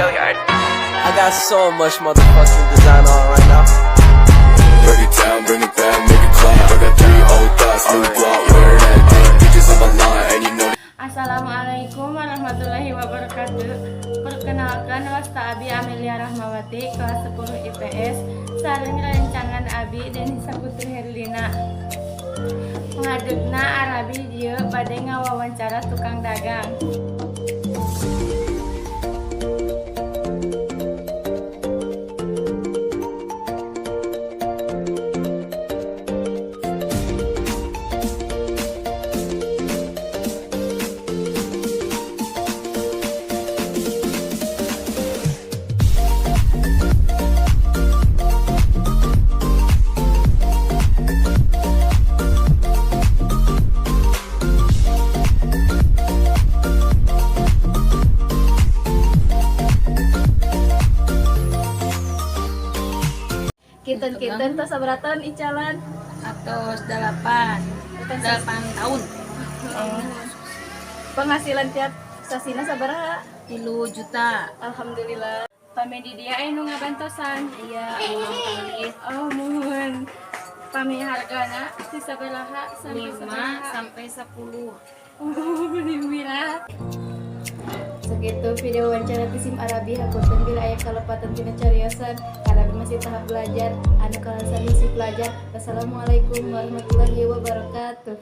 Gilliard. I got so much motherfucking design on right now. Break it down, bring it back, make it clap. I got three old thoughts, new guap, wear that thing. Bitches on my line, and you know Assalamualaikum warahmatullahi wabarakatuh. Perkenalkan, wasta Abi Amelia Rahmawati, kelas 10 IPS, sareng rerencangan Abi Denisa Putri Herlina. Ngadegna Arabi dieu bade ngawawancara tukang dagang. Kinten-kinten tos sabaraha taun icalan? Atau 8 8 tahun. Penghasilan tiap sasina sabaraha? 3 juta. Alhamdulillah. Pami di dieu aya nu ngabantosan? Iya, alhamdulillah. Oh, muhun. Pami hargana ti sabaraha sampai 5 sabaraha? sampai 10. Oh, beli mirah. Sakitu video wawancara ti sim Arabi. Hapunten bila aya kalepatan tina cariosan. Arabi masih tahap belajar anu kalasan isi pelajar. Wassalamualaikum warahmatullahi wabarakatuh.